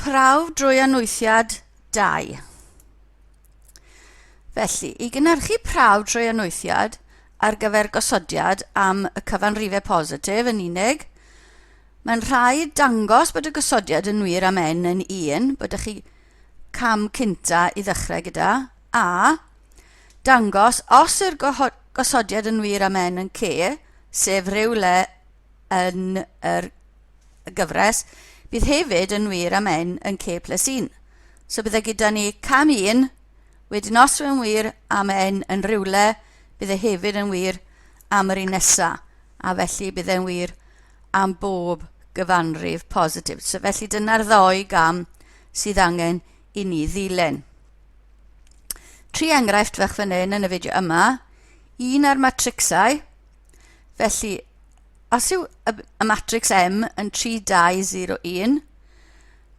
Prawf drwy anwythiad 2. Felly, i gynhyrchu prawf drwy anwythiad ar gyfer gosodiad am y cyfanrifau positif yn unig, mae'n rhaid dangos bod y gosodiad yn wir am n yn 1, bod ych chi cam cynta i ddechrau gyda, a dangos os yw'r gosodiad yn wir am n yn c, sef rhywle yn yr gyfres, bydd hefyd yn wir am n yn c plus 1. So bydde gyda ni cam 1, wedyn os yw'n wir am n yn rhywle, bydd e hefyd yn wir am yr un nesa, a felly bydd e'n wir am bob gyfanrif positif. So felly dyna'r ddoi gam sydd angen i ni ddilyn. Tri enghraifft fach fan hyn yn y fideo yma. Un ar matricsau. Felly, os yw y, y matrix M yn 3, 2, 0, 1,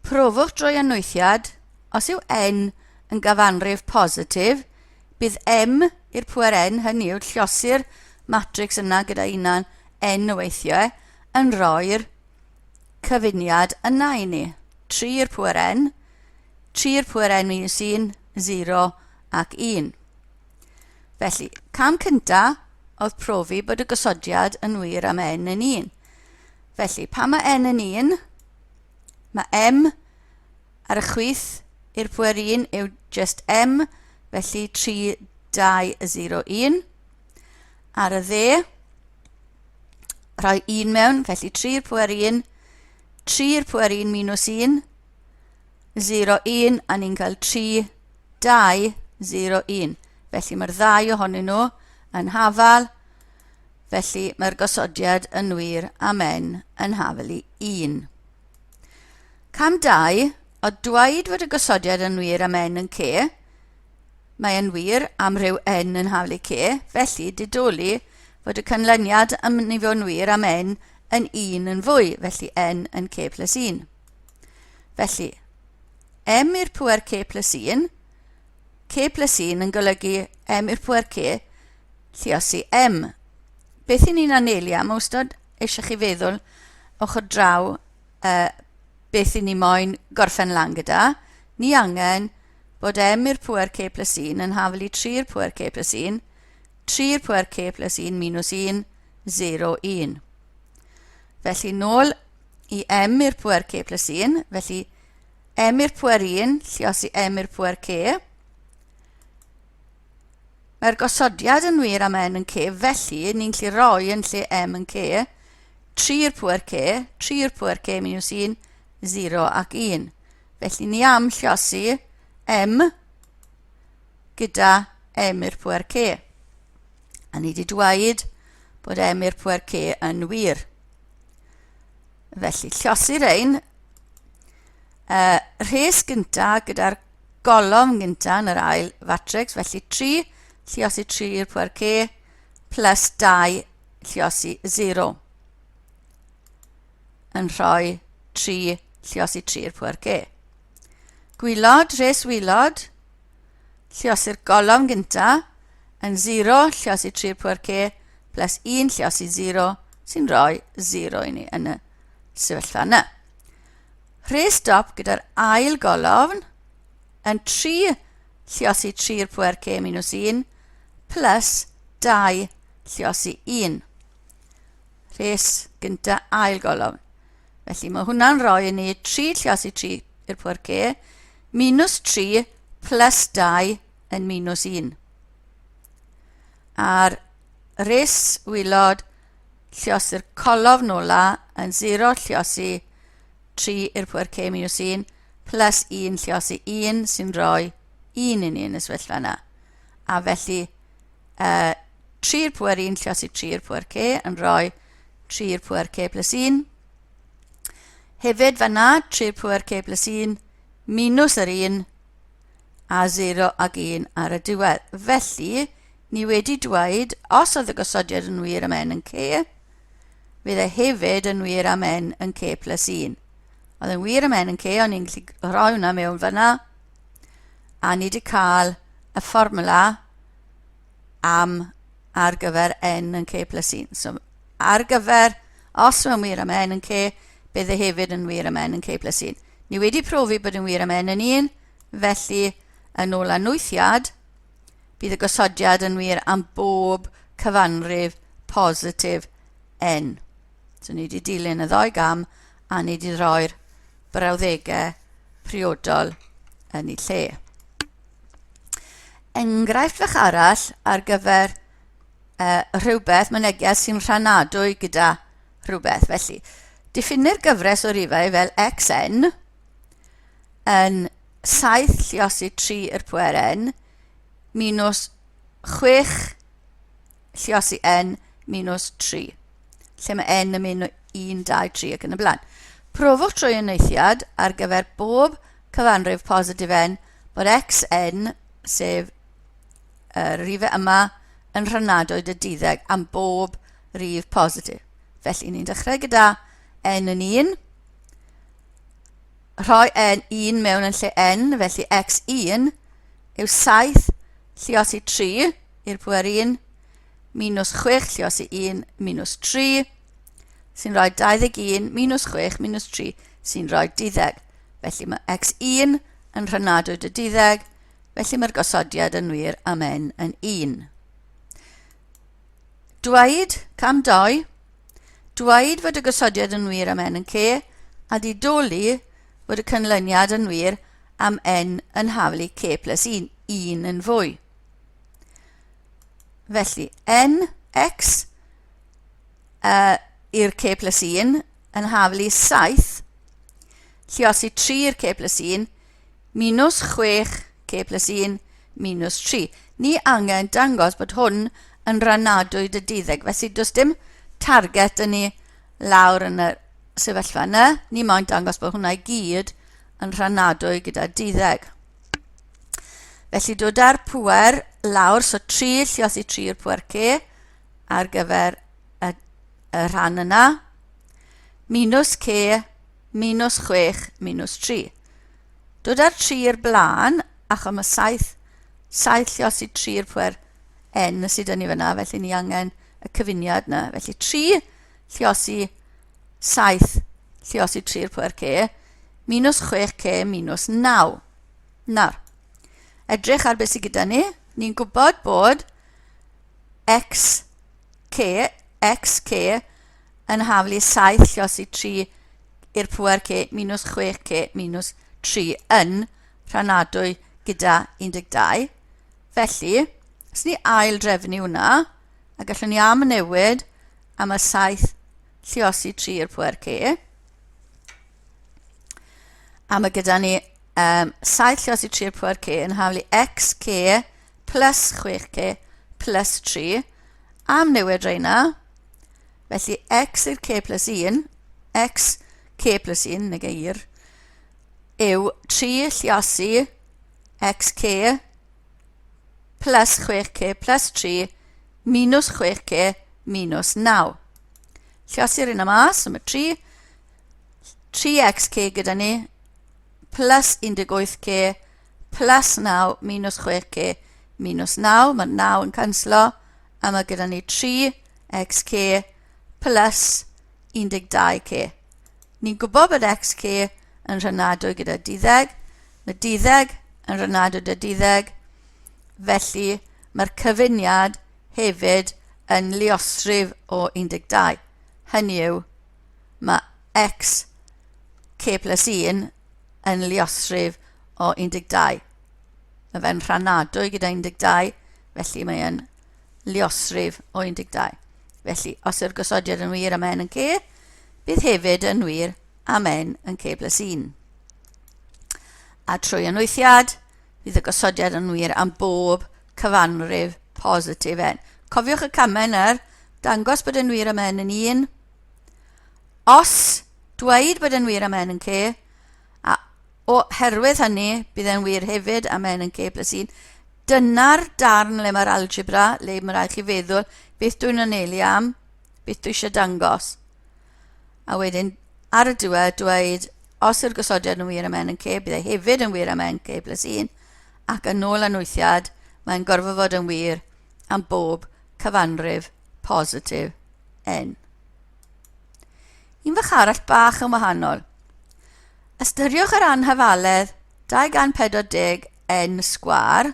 profwch drwy anwythiad, os yw N yn gyfanrif positif, bydd M i'r pwer N, hynny yw lliosi'r matrix yna gyda unan N o weithiau, yn rhoi'r cyfuniad yna i ni. 3 i'r pwer N, 3 i'r pwer N minus 1, 0 ac 1. Felly, cam cynta oedd profi bod y gosodiad yn wir am n yn 1. Felly, pan mae n yn 1, mae m ar y chwith i'r pwer 1 yw just m, felly 3, 2, 0, 1. Ar y dde, rhoi 1 mewn, felly 3 i'r pwer 1, 3 i'r pwer 1 minus 1, 0, 1, a ni'n cael 3, 2, 0, 1. Felly mae'r ddau ohonyn nhw yn hafal, felly mae'r gosodiad yn wir am n yn hafal i 1. Cam 2, o dweud fod y gosodiad yn wir am n yn c, mae yn wir am rhyw n yn hafal i c, felly didoli fod y canlyniad yn mynd i fod yn wir am n yn 1 yn fwy, felly n yn c plus 1. Felly, m i'r pŵer k plus 1, k plus 1 yn golygu m i'r pŵer k, lluosi m. Beth i ni'n anelu am, wastad eisiau chi feddwl ochr draw uh, beth i ni moyn gorffen lan gyda, ni angen bod m i'r pŵer k plus 1 yn hafel i 3 i'r pŵer k plus 1, 3 i'r pŵer k plus 1 minus 1, 0, 1. Felly nôl i m i'r pŵer k plus 1, felly m i'r pŵer 1, lliosi m i'r pŵer k. Mae'r gosodiad yn wir am n yn k, felly ni'n gallu rhoi yn lle m yn k, 3 i'r pŵer k, 3 i'r pŵer k minus 1, 0 ac 1. Felly ni am lliosi m gyda m i'r pŵer k. A ni wedi dweud bod m i'r pŵer k yn wir. Felly, llosi rein. Uh, rhes gynta gyda'r golofn gynta yn yr ail fatrix, felly 3 lliosi 3 i'r pwer C plus 2 lliosi 0 yn rhoi 3 lliosi 3 i'r pwer C. Gwylod, rhes wylod, lliosi'r golofn gynta yn 0 lliosi 3 i'r pwer C plus 1 lliosi 0 sy'n rhoi 0 i ni yn y sefyllfa yna. Rhes dop gyda'r ail golofn yn 3 lliosi 3 i'r pwer C minus 1 plus 2 lliosi 1. Rhes gynta ail golofn. Felly mae hwnna'n rhoi i ni 3 lliosi 3 i'r pwer C minus 3 plus 2 yn minus 1. A'r res wylod lliosi'r colofn ola yn 0 lliosi 3 i'r pwer C minus 1 plus 1 lliosi 1 sy'n rhoi 1 i ni yn y sefyllfa yna. A felly uh, 3 i'r pwer 1 lliosi 3 i'r pwer C yn rhoi 3 i'r pwer C plus 1. Hefyd fanna 3 i'r pwer C plus 1 minus yr 1 a 0 ag 1 ar y diwedd. Felly, ni wedi dweud, os oedd y gosodiad yn wir am n yn c, fydd e hefyd yn wir am n yn c plus 1. Oedd yn wir am n yn c, o'n i'n gallu rhoi hwnna mewn fyna, a ni wedi cael y fformwla am ar gyfer n yn c plus 1. So, ar gyfer, os mae'n wir am n yn c, bydd e hefyd yn wir am n yn c plus 1. Ni wedi profi bod yn wir am n yn 1, felly yn ôl anwythiad, bydd y gosodiad yn wir am bob cyfanrif positif n. So ni wedi dilyn y ddoi gam a ni wedi rhoi'r brawddegau priodol yn ei lle. Enghraifft fach arall ar gyfer rhywbeth, mynegiad sy'n rhanadwy gyda rhywbeth. Felly, diffinnir gyfres o rifau fel xn yn 7 lliosi 3 i'r pwer n minus 6 lliosi n minus 3, lle mae n yn mynd o 1, 2, 3 ac yn y blaen. Profwch trwy uneithiad ar gyfer bob cyfanrif positif n bod xn, sef y rifau yma, yn rhanadwy dy duddeg am bob rif positif. Felly ni'n dechrau gyda n yn 1, rhoi n 1 mewn yn lle n, felly x1 yw 7 lliosi 3 i'r pwer 1 minus 6 lliosi 1 minus 3 sy'n rhoi 21 minus 6 minus 3 sy'n rhoi 12. Felly mae x1 yn rhanadwy dy 12, felly mae'r gosodiad yn wir am n yn 1. Dweud, cam 2, dweud fod y gosodiad yn wir am n yn c, a didoli fod y canlyniad yn wir am n yn haflu c plus 1, 1 yn fwy. Felly, n, x i'r c plus 1 yn haflu 7, lliosi 3 i'r c plus 1, minus 6 c plus 1 minus 3. Ni angen dangos bod hwn yn rhanadwy dy duddeg, felly does dim target yn ni lawr yn y sefyllfa yna. Ni moyn dangos bod hwnna i gyd yn rhanadwy gyda duddeg. Felly dod â'r pwer lawr, so 3 lliosi 3 i'r pwer c ar gyfer y, y rhan yna, minus c minus 6 minus 3. Dod â'r 3 i'r blaen, achos mae 7, 7 lliosi 3 i'r pwer n sydd yn ni fyna, felly ni angen y cyfuniad yna. Felly 3 lliosi 7 lliosi 3 i'r pwer c, minus 6c minus 9. Nawr, edrych ar beth sydd gyda ni. Ni'n gwybod bod x, c, x, c yn haflu 7 lliosi 3 i'r pŵer c minus 6c minus 3 yn rhanadwy gyda 12. Felly, os ni ail drefnu hwnna, a gallwn ni am newid am y 7 lliosi 3 i'r pŵer c, a mae gyda ni 7 lliosi 3 i'r pŵer c yn haflu xc plus 6c plus 3, am newid reina, Felly x i'r k plus 1, x k plus 1, neu geir, yw 3 lliosi xk plus 6k plus 3 minus 6k minus 9. Lliosi'r un yma, so mae 3, 3xk gyda ni, plus 18k plus 9 minus 6k minus 9. Mae 9 yn canslo, a mae gyda ni 3xk plus 12k. Ni'n gwybod bod xk yn rhanadwy gyda duddeg, mae duddeg yn rhanadwy gyda duddeg, felly mae'r cyfuniad hefyd yn luosrif o 12. Hynny yw, mae x k plus 1 yn luosrif o 12. Mae fe'n rhanadwy gyda 12, felly mae e'n luosrif o 12. Felly, os yw'r gosodiad yn wir am n yn c, bydd hefyd yn wir am n yn c plus 1. A trwy anwythiad, bydd y gosodiad yn wir am bob cyfanrif positif n. Cofiwch y camau yna, dangos bod yn wir am n yn 1. Os dweud bod yn wir am n yn c, a Oherwydd hynny, bydd e'n wir hefyd am n yn k plus 1. Dyna'r darn le mae'r algebra, le mae rhaid chi feddwl beth dwi'n anelu am, beth dwi eisiau dangos. A wedyn, ar y diwedd, dweud, os yw'r gosodiad yn wir am n yn k, bydd e hefyd yn wir am n k plus 1, ac yn ôl anwythiad, mae'n gorfod fod yn wir am bob cyfanrif positif n. Un fach arall bach yn wahanol. Ystyriwch yr anhafaledd 240 n sgwâr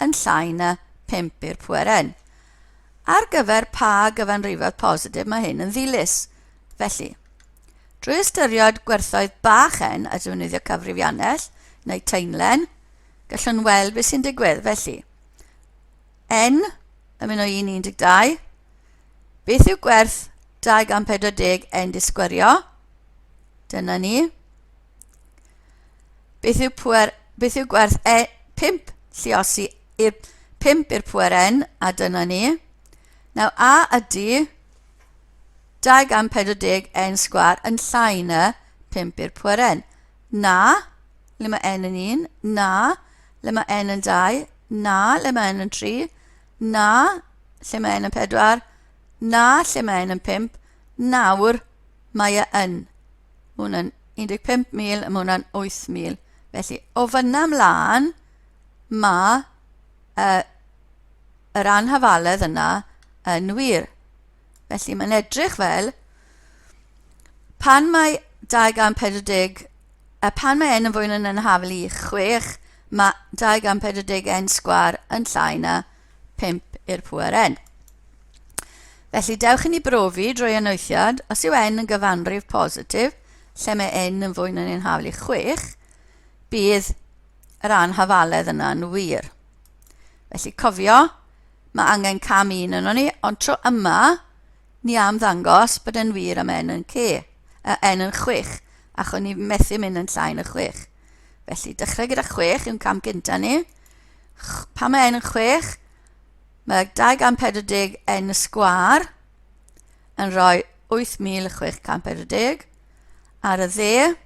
yn llai na 5 i'r pwer n. Ar gyfer pa gyfanrifedd positif mae hyn yn ddilys? Felly, drwy ystyried gwerthoedd bach n a defnyddio cyfrifiannell neu taenlen, gallwn weld beth sy'n digwydd. Felly, n yn mynd o 1 i 12. Beth yw gwerth 240 n disgwyrio? Dyna ni. Beth yw, pwer, beth yw gwerth e, 5 lliosi i'r 5 i'r pwer n, a dyna ni. Nawr, a ydy 240 n sgwar yn llai na 5 i'r pwer n? Na, le mae n yn 1, na, le mae n yn 2, na, le mae n yn 3, na, lle mae n yn 4, na, lle mae n yn 5, nawr, Mae e yn. Mae hwnna'n 15,000 a mae hwnna'n 8,000. Felly, o fyna mlaen, mae uh, yr anhafaledd yna yn wir. Felly mae'n edrych fel pan mae 240, a pan mae n yn fwy na'n anhafal i 6, mae 240 n sgwar yn llai na 5 i'r pŵer n. Felly dewch i ni brofi drwy anoethiad, os yw n yn gyfanrif positif, lle mae n yn fwy na neu'n hafal i 6, bydd yr anhafaledd yna'n wir. Felly cofio, mae angen cam un yno ni, ond tro yma, ni am ddangos bod e'n wir am n yn c, a n yn 6, achos ni methu mynd yn llai na 6. Felly dechrau gyda 6 yw'n cam gyntaf ni. Pan mae n yn 6, Mae 240 n sgwâr yn rhoi 8,640. Ar y dde,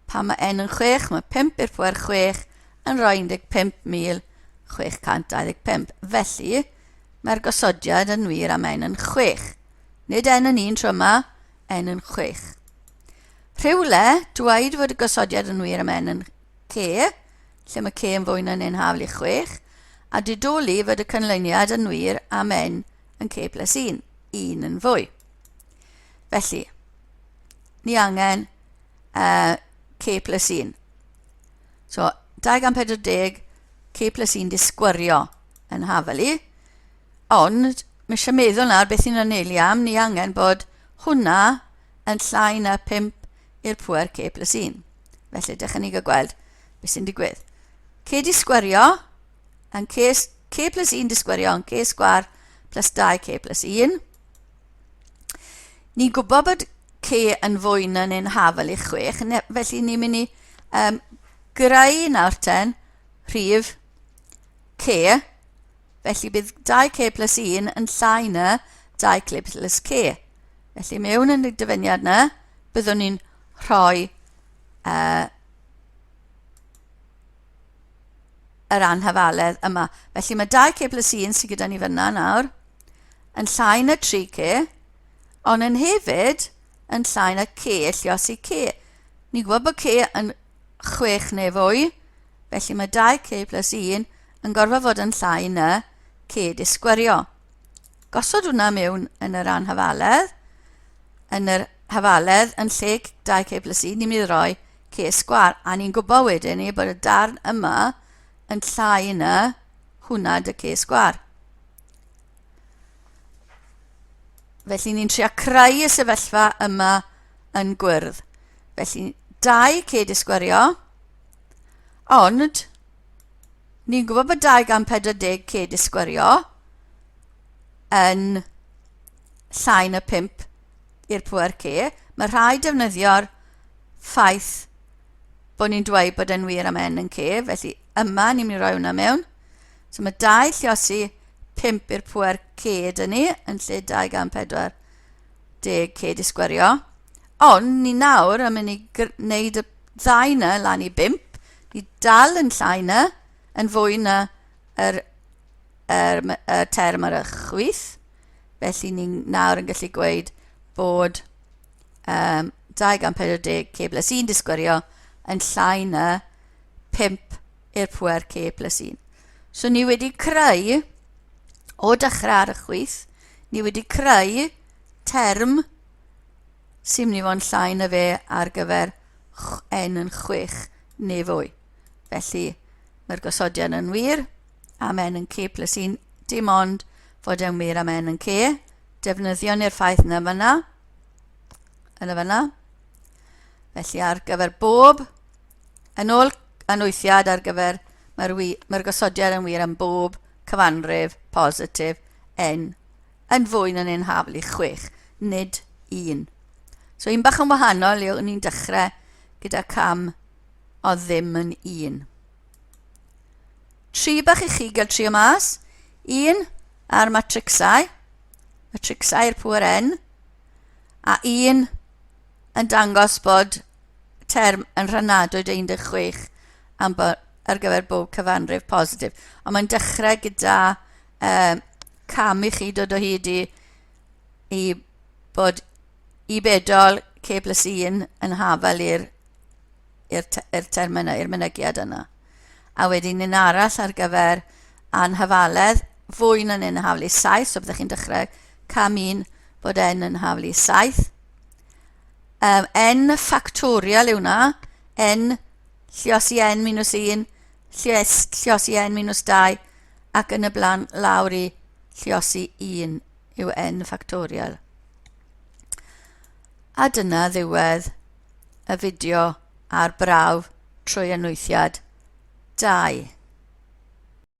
pan mae n yn 6, mae 5 i'r pwer 6 yn rhoi 15,625. Felly, mae'r gosodiad yn wir am n yn 6. Nid n yn 1 tro yma, n yn 6. Rhywle, dweud fod y gosodiad yn wir am n yn c, lle mae c yn fwy na neu'n hafal i 6, a didoli fod y canlyniad yn wir am n yn c plus 1, 1 yn fwy. Felly, ni angen uh, c plus 1. So, 240 c plus 1 disgwyrio yn hafal i, ond mae eisiau meddwl nawr beth ni'n anelu am, ni angen bod hwnna yn llai na 5 i'r pwer c plus 1. Felly, dechrau ni gael gweld beth sy'n digwydd. C di sgwerio yn C, C plus 1 di sgwerio yn C sgwar plus 2C plus 1. Ni'n gwybod bod C yn fwy na neu'n hafal i 6, felly ni'n mynd i um, greu nawr ten rhif C, felly bydd 2C plus 1 yn llai na 2C plus C. Felly mewn yn y dyfyniad na, byddwn ni'n rhoi uh, yr anhafaledd yma. Felly mae 2k plus 1 sydd gyda ni fyna nawr yn llai na 3k, ond yn hefyd yn llai na k, lliosi k. Ni'n gwybod bod k yn 6 neu fwy, felly mae 2k plus 1 yn gorfod fod yn llai na k disgwyrio. Gosod hwnna mewn yn yr anhafaledd, yn yr hafaledd yn lle 2k plus 1, ni'n mynd i roi c sgwar, a ni'n gwybod wedyn ni bod y darn yma yn llai na hwnna dy c sgwar. Felly ni'n trio creu y sefyllfa yma yn gwyrdd. Felly 2c disgwyrio, ond ni'n gwybod bod 240 c disgwyrio yn llai na 5 i'r pwer c. Mae rhaid defnyddio'r ffaith bod ni'n dweud bod e'n wir am n yn c, felly yma ni'n mynd i roi hwnna mewn. So mae 2 lliosi 5 i'r pwer c dyn ni yn lle 240 c di sgwerio. Ond ni nawr yn mynd i gwneud y ddau na lan i 5. Ni dal yn llai na, yn fwy na yr, yr, yr term ar y chwith. Felly ni nawr yn gallu gweud bod um, 240 c plus 1 disgwyrio yn llai na 5 i'r pwer c plus 1. So ni wedi creu, o dechrau ar y chwith, ni wedi creu term sy'n mynd i fod yn llai na fe ar gyfer n yn 6 neu fwy. Felly, mae'r gosodiad yn wir am n yn k plus 1, dim ond fod e'n wir am n yn k. Defnyddio ni'r ffaith yna fyna. Yna fyna. Felly ar gyfer bob, yn ôl anwythiad ar gyfer, mae'r mae gosodiad yn wir am bob cyfanrif positif n yn fwy na neu'n hafal i 6, nid 1. So un bach yn wahanol yw ni'n dechrau gyda cam o ddim yn 1. Tri bach i chi gael trio mas. Un ar matricsau, matricsau i'r pŵer n, a un yn dangos bod term yn rhanadwy 16 am bo, ar gyfer bob cyfanrif positif. Ond mae'n dechrau gyda cam i chi dod o hyd i, i bod i bedol k plus 1 yn hafal i'r i'r term yna, i'r mynegiad yna. A wedyn un arall ar gyfer anhafaledd, fwy na un hafal i 7, so byddwch chi'n dechrau cam 1 bod n yn hafal i 7. N ffactorial yw hwnna, n lliosi n minus 1, lliosi n minus 2, ac yn y blaen lawr i lliosi 1 yw n ffactorial. A dyna ddiwedd y fideo ar brawf trwy anwythiad 2.